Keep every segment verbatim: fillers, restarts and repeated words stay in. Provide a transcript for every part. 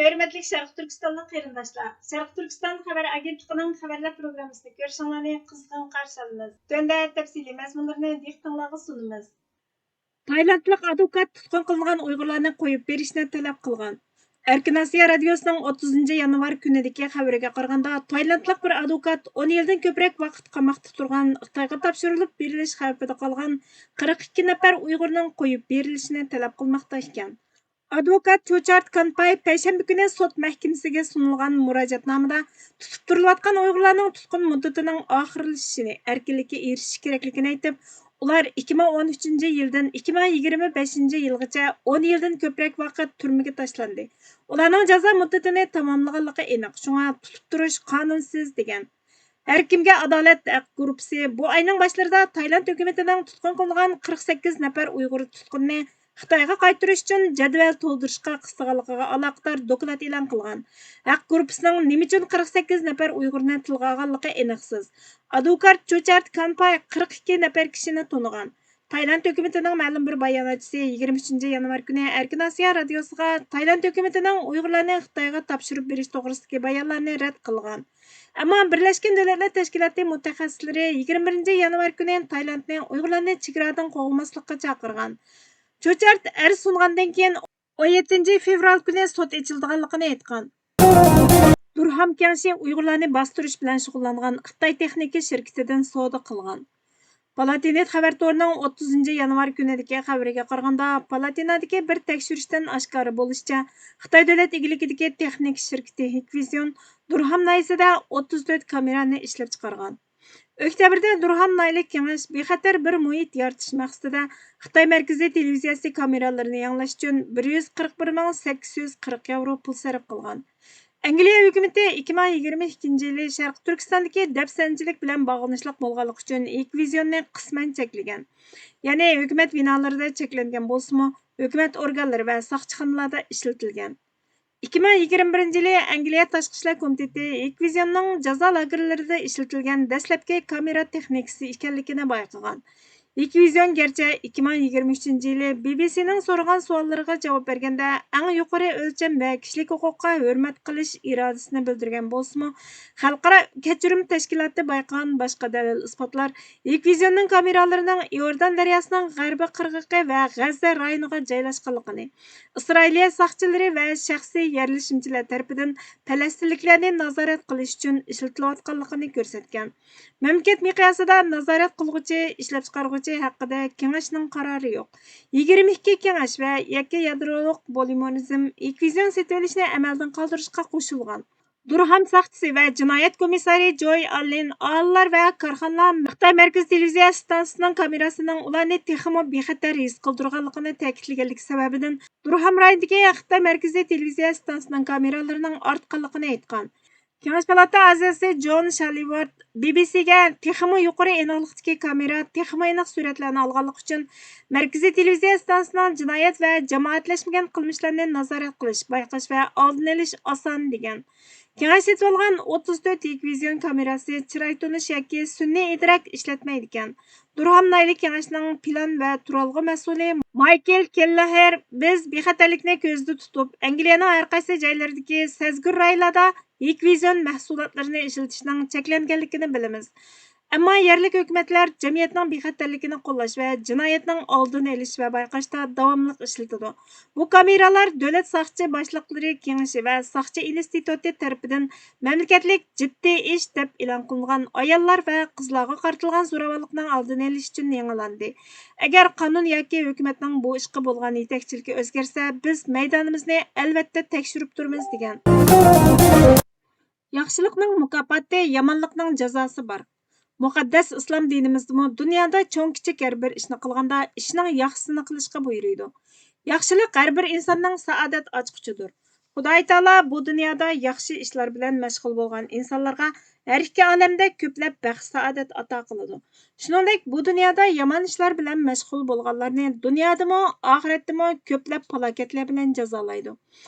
ھۆرمەتلىك شەرقىي تۈركىستانلىق قېرىنداشلار، شەرقىي تۈركىستان خەۋەر ئاگېنتلىقىنىڭ خەۋەرلەر پروگراممىسىنى كۆرۈشۈڭلارنى قىزغىن قارشى ئالىمىز. تۆۋەندە تەپسىلىي مەزمۇنلىرىنى دىققىتىڭلارغا سۇنىمىز. تايلاندلىق ئادۋوكات تۇتقۇن قىلىنغان ئۇيغۇرلارنى قويۇپ بېرىشنى تەلەپ قىلغان. ئەركىن ئاسىيا رادىيوسىنىڭ ئوتتۇزىنچى يانۋار كۈنىدىكى خەۋىرىگە قارىغاندا، تايلاندلىق بىر ئادۋوكات ئون يىلدىن كۆپرەك ۋاقىت قاماقتا تۇرغان، خىتايغا تاپشۇرۇلۇپ بېرىلىش خەۋپىدە قالغان قىرىق ئىككى نەپەر ئۇيغۇرنىڭ قويۇپ بېرىلىشىنى تەلەپ قىلماقتا ئىكەن. ئادۋوكات چوچارت كانپاي پەيشەنبە كۈنى سوت مەھكىمىسىگە سۇنۇلغان مۇراجىئەتنامىدا تۇتۇپ تۇرۇلۇۋاتقان ئۇيغۇرلارنىڭ تۇتقۇن مۇددىتىنىڭ ئاخىرلىشىشىنى، ئەركىنلىككە ئېرىشىشى كېرەكلىكىنى ئېيتىپ، ئۇلار ئىككى مىڭ ئون ئۈچىنچى يىلدىن ئىككى مىڭ يىگىرمە بەشىنچى يىلغىچە ئون يىلدىن كۆپرەك ۋاقىت تۈرمىگە تاشلاندى. ئۇلارنىڭ جازا مۇددىتىنى تاماملىغانلىقى ئېنىق، شۇڭا تۇتۇپ تۇرۇش قانۇنسىز، دېگەن. ھەركىمگە ئادالەت ھەق گۇرۇپپىسى بۇ ئاينىڭ باشلىرىدا تايلاند ھۆكۈمىتىنىڭ تۇتقۇن قىلىنغان قىرىق سەككىز نەپەر ئۇيغۇر تۇتقۇنىنى خىتايغا قايتۇرۇش ئۈچۈن جەدۋەل تولدۇرۇشقا قىستىغانلىقىغا ئالاقىدار دوكلات ئېلان قىلغان. ھەق گۇرۇپپىسىنىڭ نېمە ئۈچۈن قىرىق سەككىز نەپەر ئۇيغۇرنى تىلغا ئالغانلىقى ئېنىقسىز. ئادۋوكات چوچارت كانپاي قىرىق ئىككى نەپەر كىشىنى تونۇغان. تايلاند ھۆكۈمىتىنىڭ مەلۇم بىر باياناتچىسى يىگىرمە ئۈچىنچى يانۋار كۈنى ئەركىن ئاسىيا رادىيوسىغا تايلاند ھۆكۈمىتىنىڭ ئۇيغۇرلارنى خىتايغا تاپشۇرۇپ بېرىش توغرىسىدىكى بايانلارنى رەت قىلغان. ئەمما بىرلەشكەن دۆلەتلەر تەشكىلاتى مۇتەخەسسىسلىرى يىگىرمە بىرىنچى يانۋار كۈنى تايلاندنى ئۇيغۇرلارنى چېگرادىن قوغلىماسلىققا چاقىرغان. چوچارت ئەرز سۇنغاندىن كېيىن، ئون يەتتىنچى فېۋرال كۈنى سوت ئېچىلىدىغانلىقىنى ئېيتقان. دۇرھام كېڭىشى ئۇيغۇرلارنى باستۇرۇش بىلەن شۇغۇللانغان خىتاي تېخنىكا شىركىتىدىن سودا قىلغان. پالاتىنېت خەۋەر تورىنىڭ ئوتتۇزىنچى يانۋار كۈنىدىكى خەۋىرىگە قارىغاندا، پالاتىنادىكى بىر تەكشۈرۈشتىن ئاشكارا بولۇشىچە، خىتاي دۆلەت ئىگىلىكىدىكى تېخنىكا شىركىتى ھىكۋىزيون دۇرھام ناھىيەسىدە ئوتتۇز تۆت كامېرانى ئىشلەپ چىقارغان. ئۆكتەبىردە دۇرھام ناھىيەلىك كېڭەش بىخەتەر بىر مۇھىت يارىتىش مەقسىتىدە خىتاي مەركىزىي تېلېۋىزىيەسى كامېرالىرىنى ياڭلاش ئۈچۈن بىر يۈز قىرىق بىر مىڭ سەككىز يۈز قىرىق ياۋرو پۇل سەرپ قىلغان. ئەنگلىيە ھۆكۈمىتى ئىككى مىڭ يىگىرمە ئىككىنچى يىلى شەرقىي تۈركىستاندىكى دەپسەندىچىلىك بىلەن باغلىنىشلىق بولغانلىقى ئۈچۈن ھىكۋىزيوننى قىسمەن چەكلىگەن. يەنى ھۆكۈمەت بىنالىرىدا چەكلەنگەن بولسىمۇ، ھۆكۈمەت ئورگانلىرى ۋە ساقچىخانىلاردا ئىشلىتىلگەن. ئىككى مىڭ يىگىرمە بىرىنچى يىلى ئەنگلىيە تاشقى ئىشلار كومىتېتى ھىكۋىزيوننىڭ جازا لاگېرلىرىدا ئىشلىتىلگەن دەسلەپكى كامېرا تېخنىكىسى ئىكەنلىكىنى بايقىغان. ھىكۋىزيون گەرچە ئىككى مىڭ يىگىرمە ئۈچىنچى يىلى بى بى سىنىڭ سورىغان سوئاللىرىغا جاۋاب بەرگەندە، ئەڭ يۇقىرى ئۆلچەم ۋە كىشىلىك ھوقۇققا ھۆرمەت قىلىش ئىرادىسىنى بىلدۈرگەن بولسىمۇ، خەلقئارا كەچۈرۈم تەشكىلاتى بايقىغان باشقا دەلىل-ئىسپاتلار ھىكۋىزيوننىڭ كامېرالىرىنىڭ ئىئوردان دەرياسىنىڭ غەربىي قىرغىقى ۋە غەززە رايونىغا جايلاشقانلىقىنى، ئىسرائىلىيە ساقچىلىرى ۋە شەخسىي يەرلىشىمچىلەر تەرىپىدىن پەلەستىنلىكلەرنى نازارەت قىلىش ئۈچۈن ئىشلىتىلىۋاتقانلىقىنى كۆرسەتكەن. مەملىكەت مىقياسىدا نازارەت قىلغۇچى، ئىشلەپچىقارغۇچى ھەققىدە كېڭەشنىڭ قارارى يوق. يىگىرمە ئىككى كېڭەش ۋە يەككە يادرولۇق بولىمورىزم ھىكۋىزيون سېتىۋېلىشنى ئەمەلدىن قالدۇرۇشقا قوشۇلغان. دۇرھام ساقچىسى ۋە جىنايەت كومىسسارى جوي ئاللېن ئالىلار ۋە كارخانىلار خىتاي مەركىزىي تېلېۋىزىيە ئىستانسىسىنىڭ كامېراسىنىڭ ئۇلارنى تېخىمۇ بىخەتەر ھېس قىلدۇرغانلىقىنى تەكىتلىگەنلىكى سەۋەبىدىن، دۇرھام رايونىدىكى خىتاي مەركىزىي تېلېۋىزىيە ئىستانسىسىنىڭ كامېرالىرىنىڭ ئارتقانلىقىنى ئېيتقان. كېڭەش پالاتا ئەزاسى جون شاللىۋارد بى بى سىگە تېخىمۇ يۇقىرى ئېنىقلىقتىكى كامېرا تېخىمۇ ئېنىق سۈرەتلەرنى ئالغانلىقى ئۈچۈن، مەركىزىي تېلېۋىزىيە ئىستانسىسىنىڭ جىنايەت ۋە جامائەتلەشمىگەن قىلمىشلارنى نازارەت قىلىش، بايقاش ۋە ئالدىنى ئېلىش ئاسان، دېگەن. كېڭەش سېتىۋالغان ئوتتۇز تۆت ھىكۋىزيون كامېراسى چىراي تونۇش ياكى سۈنئىي ئىدراك ئىشلەتمەيدىكەن. دۇرھام ناھىيەلىك كېڭەشنىڭ پىلان ۋە تۇرالغۇ مەسئۇلى مايكل كېللەھېر، بىز بىخەتەرلىكنى كۆزدە تۇتۇپ، ئەنگلىيەنىڭ ھەر قايسى جايلىرىدىكى سەزگۈر رايونلاردا ھىكۋىزيون مەھسۇلاتلىرىنى ئىشلىتىشنىڭ چەكلەنگەنلىكىنى بىلىمىز. ئەمما يەرلىك ھۆكۈمەتلەر جەمئىيەتنىڭ بىخەتەرلىكىنى قوللاش ۋە جىنايەتنىڭ ئالدىنى ئېلىش ۋە بايقاشتا داۋاملىق ئىشلىتىدۇ. بۇ كامېرالار دۆلەت ساقچى باشلىقلىرى كېڭىشى ۋە ساقچى ئىنستىتۇتى تەرىپىدىن مەملىكەتلىك جىددىي ئىش دەپ ئېلان قىلىنغان ئاياللار ۋە قىزلارغا قارىتىلغان زوراۋانلىقنىڭ ئالدىنى ئېلىش ئۈچۈن يېڭىلاندى. ئەگەر قانۇن ياكى ھۆكۈمەتنىڭ بۇ ئىشقا بولغان يېتەكچىلىكى ئۆزگەرسە، بىز مەيدانىمىزنى ئەلۋەتتە تەكشۈرۈپ تۇرىمىز، دېگەن. ياخشىلىقنىڭ مۇكاپاتى، يامانلىقنىڭ جازاسى بار. مۇقەددەس ئىسلام دىنىمىزدىمۇ دۇنيادا چوڭ-كىچىك ھەر بىر ئىشنى قىلغاندا، ئىشنىڭ ياخشىسىنى قىلىشقا بۇيرۇيدۇ. ياخشىلىق ھەر بىر ئىنساننىڭ سائادەت ئاچقۇچىدۇر. خۇداي تائالا بۇ دۇنيادا ياخشى ئىشلار بىلەن مەشغۇل بولغان ئىنسانلارغا ھەر ئىككى ئالەمدە كۆپلەپ بەخت-سائادەت ئاتا قىلىدۇ. شۇنىڭدەك بۇ دۇنيادا يامان ئىشلار بىلەن مەشغۇل بولغانلارنى دۇنيادىمۇ، ئاخىرەتتىمۇ كۆپلەپ پالاكەتلەر بىلەن جازالايدۇ.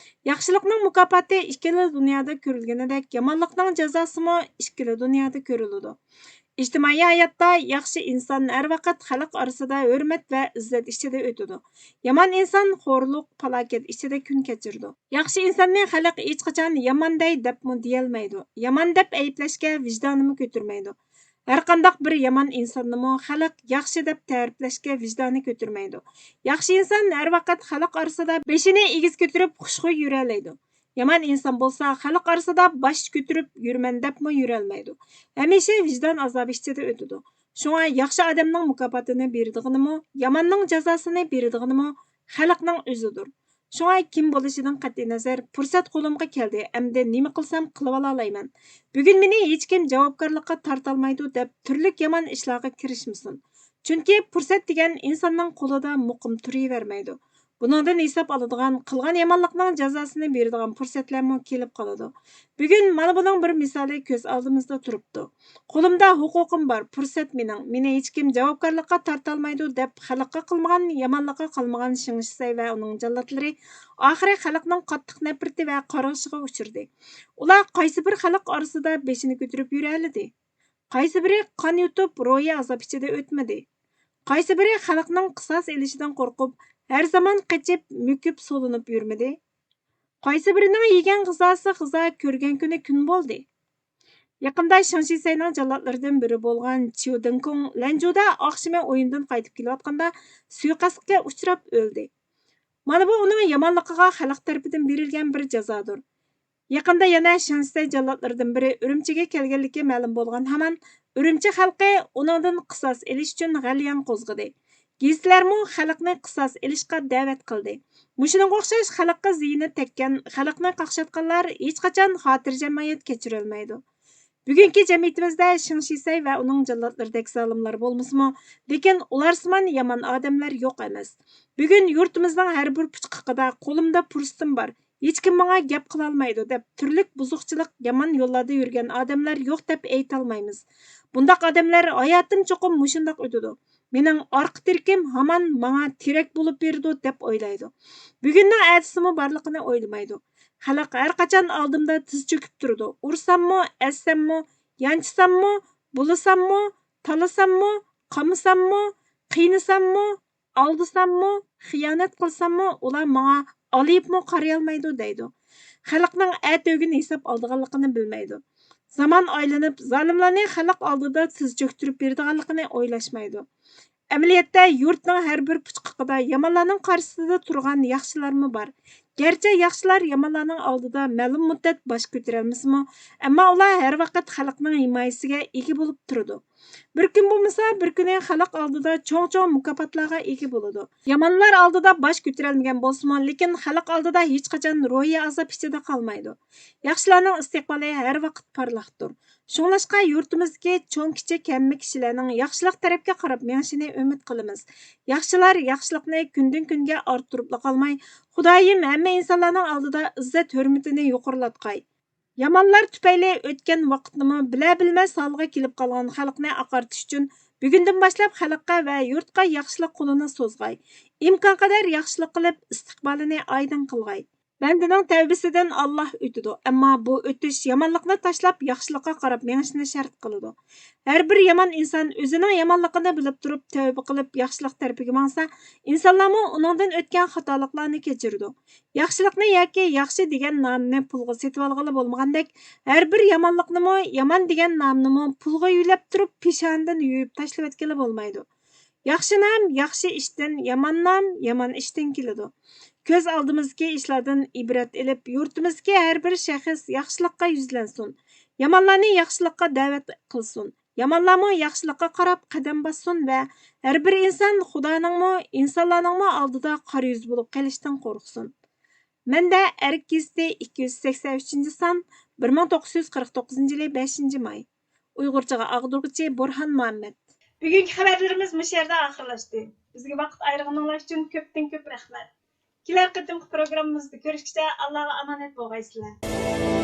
ياخشىلىقنىڭ مۇكاپاتى ئىككىلا دۇنيادا كۆرۈلگىنىدەك، يامانلىقنىڭ جازاسىمۇ ئىككىلا دۇنيادا كۆرۈلىدۇ. ئىجتىمائىي ھاياتتا ياخشى ئىنسان ھەر ۋاقىت خەلق ئارىسىدا ھۆرمەت ۋە ئىززەت ئىچىدە ئۆتىدۇ. يامان ئىنسان خورلۇق، پالاكەت ئىچىدە كۈن كەچۈرىدۇ. ياخشى ئىنساننى خەلق ھېچقاچان يامان دەي دەپمۇ دېيەلمەيدۇ. يامان دەپ ئەيىبلەشكە ۋىجدانىمۇ كۆتۈرمەيدۇ. ھەرقانداق بىر يامان ئىنساننىمۇ خەلق ياخشى دەپ تەرىپلەشكە ۋىجدانى كۆتۈرمەيدۇ. ياخشى ئىنسان ھەر ۋاقىت خەلق ئارىسىدا بېشىنى ئېگىز كۆتۈرۈپ خۇشخۇي يۈرەلەيدۇ. يامان ئىنسان بولسا خەلق ئارىسىدا باش كۆتۈرۈپ يۈرىمەن دەپمۇ يۈرەلمەيدۇ. ھەمىشە ۋىجدان ئازابى ئىچىدە ئۆتىدۇ. شۇڭا ياخشى ئادەمنىڭ مۇكاپاتىنى بېرىدىغىنىمۇ، ياماننىڭ جازاسىنى بېرىدىغىنىمۇ خەلقنىڭ ئۆزىدۇر. شۇڭا كىم بولۇشىدىن قەتئىينەزەر، پۇرسەت قولۇمغا كەلدى، ئەمدى نېمە قىلسام قىلىۋالالايمەن. بۈگۈن مېنى ھېچكىم جاۋابكارلىققا تارتالمايدۇ دەپ تۈرلۈك يامان ئىشلارغا كىرىشمىسۇن. چۈنكى پۇرسەت دېگەن ئىنساننىڭ قولىدا مۇقىم تۇرۇۋەرمەيدۇ. بۇنىڭدىن ھېساب ئالىدىغان، قىلغان يامانلىقنىڭ جازاسىنى بېرىدىغان پۇرسەتلەرمۇ كېلىپ قالىدۇ. بۈگۈن مانا بۇنىڭ بىر مىسالى كۆز ئالدىمىزدا تۇرۇپتۇ. قولۇمدا ھوقۇقۇم بار، پۇرسەت مېنىڭ، مېنى ھېچكىم جاۋابكارلىققا تارتالمايدۇ دەپ خەلققە قىلمىغان يامانلىققا قالمىغان شېڭ شىسەي ۋە ئۇنىڭ جاللاتلىرى ئاخىرى خەلقنىڭ قاتتىق نەپرىتى ۋە قارغىشىغا ئۇچرىدى. ئۇلار قايسى بىر خەلق ئارىسىدا بېشىنى كۆتۈرۈپ يۈرەلىدى؟ قايسى بىرى قان يۇتۇپ روھىي ئازاب ئىچىدە ئۆتمىدى؟ قايسى بىرى خەلقنىڭ قىساس ئېلىشىدىن قورقۇپ ھەر زامان قېچىپ، مۆكۈپ، سولىنىپ يۈرمىدى؟ قايسى بىرىنىڭ يېگەن غىزاسى غىزا، كۆرگەن كۈنى كۈن بولدى؟ يېقىندا شېڭ شىسەينىڭ جاللاتلىرىدىن بىرى بولغان چيۇ دېڭكۇڭ لەنجۇدا ئاخشىمى ئويۇندىن قايتىپ كېلىۋاتقاندا سۇيىقەستكە ئۇچراپ ئۆلدى. مانا بۇ ئۇنىڭ يامانلىقىغا خەلق تەرىپىدىن بېرىلگەن بىر جازادۇر. يېقىندا يەنە شېڭ شىسەي جاللاتلىرىدىن بىرى ئۈرۈمچىگە كەلگەنلىكى مەلۇم بولغان ھامان ئۈرۈمچى خەلقى ئۇنىڭدىن قىساس ئېلىش ئۈچۈن غەليان قوزغىدى. گېزىتلەرمۇ خەلقنى قىساس ئېلىشقا دەۋەت قىلدى. مۇشۇنىڭغا ئوخشاش خەلققە زىيىنى تەگكەن، خەلقنى قاقشاتقانلار ھېچقاچان خاتىرجەم ھايات كەچۈرەلمەيدۇ. بۈگۈنكى جەمئىيىتىمىزدە شېڭ شىسەي ۋە ئۇنىڭ جاللاتلىرىدەك زالىملار بولمىسىمۇ، لېكىن ئۇلارسىمان يامان ئادەملەر يوق ئەمەس. بۈگۈن يۇرتىمىزنىڭ ھەر بىر پۇچقىقىدا قولۇمدا پۇرسىتىم بار، ھېچكىم ماڭا گەپ قىلالمايدۇ دەپ تۈرلۈك بۇزۇقچىلىق، يامان يوللاردا يۈرگەن ئادەملەر يوق دەپ ئېيتالمايمىز. بۇنداق ئادەملەر ھاياتىم چوقۇم مۇشۇنداق ئۆتىدۇ. مېنىڭ ئارقا تىرىكىم ھامان ماڭا تىرەك بولۇپ بېرىدۇ دەپ ئويلايدۇ. بۈگۈننىڭ ئەتىسىمۇ بارلىقىنى ئويلىمايدۇ. خەلق ھەرقاچان ئالدىمدا تىز چۆكۈپ تۇرىدۇ. ئۇرساممۇ، ئەزسەممۇ، يانچىساممۇ، بۇلىساممۇ، تالىساممۇ، قامىساممۇ، قىينىساممۇ، ئالدىساممۇ، خىيانەت قىلساممۇ، ئۇلار ماڭا ئالىيىپمۇ قارىيالمايدۇ دەيدۇ. خەلقنىڭ ئەتىگۈن ھېساب ئالىدىغانلىقىنى بىلمەيدۇ. زامان ئايلىنىپ، زالىملارنى خەلق ئالدىدا تىز چۆكتۈرۈپ بېرىدىغانلىقىنى ئويلاشمايدۇ. ئەمەلىيەتتە، يۇرتنىڭ ھەر بىر پۇچقىقىدا يامانلارنىڭ قارشىسىدا تۇرغان ياخشىلارمۇ بار. گەرچە ياخشىلار يامانلارنىڭ ئالدىدا مەلۇم مۇددەت باش كۆتۈرەلمىسىمۇ، ئەمما ئۇلار ھەر ۋاقىت خەلقنىڭ ھىمايىسىگە ئىگە بولۇپ تۇرىدۇ. بىر كۈن بولمىسا، بىر كۈنى خەلق ئالدىدا چوڭ-چوڭ مۇكاپاتلارغا ئىگە بولىدۇ. يامانلار ئالدىدا باش كۆتۈرەلمىگەن بولسىمۇ، لېكىن خەلق ئالدىدا ھېچقاچان روھىي ئازاب ئىچىدە قالمايدۇ. ياخشىلارنىڭ ئىستىقبالى ھەر ۋاقىت پارلاقتۇر. شۇڭلاشقا يۇرتىمىزدىكى چوڭ-كىچىك ھەممە كىشىلەرنىڭ ياخشىلىق تەرەپكە قاراپ مېڭىشىنى ئۈمىد قىلىمىز. ياخشىلار ياخشىلىقنى كۈندىن-كۈنگە ئارتتۇرۇپلا قالماي، خۇدايىم ھەممە ئىنسانلارنىڭ ئالدىدا ئىززەت-ھۆرمىتىنى يۇقىرىلاتقاي. يامانلار تۈپەيلى ئۆتكەن ۋاقىتنىمۇ بىلە-بىلمەس ھالغا كېلىپ قالغان خەلقنى ئاقارتىش ئۈچۈن بۈگۈندىن باشلاپ خەلققە ۋە يۇرتقا ياخشىلىق قولىنى سوزغاي. ئىمكانقەدەر ياخشىلىق قىلىپ، ئىستىقبالىنى ئايدىڭ قىلغاي. بەندىنىڭ تەۋبىسىدىن ئاللاھ ئۆتىدۇ، ئەمما بۇ ئۆتۈش يامانلىقنى تاشلاپ، ياخشىلىققا قاراپ مېڭىشنى شەرت قىلىدۇ. ھەر بىر يامان ئىنسان ئۆزىنىڭ يامانلىقىنى بىلىپ تۇرۇپ، تەۋبە قىلىپ، ياخشىلىق تەرىپىگە ماڭسا، ئىنسانلارمۇ ئۇنىڭدىن ئۆتكەن خاتالىقلارنى كەچۈرىدۇ. ياخشىلىقنى ياكى ياخشى دېگەن نامنى پۇلغا سېتىۋالغىلى بولمىغاندەك، ھەر بىر يامانلىقنىمۇ، يامان دېگەن نامنىمۇ پۇلغا يۆلەپ تۇرۇپ، پېشانىدىن يۇيۇپ تاشلىۋەتكىلى بولمايدۇ. ياخشى نام ياخشى ئىشتىن، يامان نام يامان ئىشتىن كېلىدۇ. كۆز ئالدىمىزدىكى ئىشلاردىن ئىبرەت ئېلىپ، يۇرتىمىزدىكى ھەر بىر شەخس ياخشىلىققا يۈزلەنسۇن، يامانلارنى ياخشىلىققا دەۋەت قىلسۇن، يامانلارمۇ ياخشىلىققا قاراپ قەدەم باسسۇن ۋە ھەر بىر ئىنسان خۇدانىڭمۇ، ئىنسانلارنىڭمۇ ئالدىدا قارا يۈز بولۇپ قېلىشتىن قورقسۇن. مەنبە: ئەرك گېزىتى، ئىككى يۈز سەكسەن ئۈچىنچى سان، بىر مىڭ توققۇز يۈز قىرىق توققۇزىنچى يىلى بەشىنچى ماي. ئۇيغۇرچىغا ئاغدۇرغۇچى بورھان مۇھەممەد. بۈگۈنكى خەۋەرلىرىمىز مۇشۇ يەردە ئاخىرلاشتى. بىزگە ۋاقىت ئايرىغىنىڭلار ئۈچۈن كۆپتىن كۆپ رەھمەت. كېلەر قېتىمقى پروگراممىمىزدا كۆرۈشكىچە ئاللاغا ئامانەت بولغايسىلەر.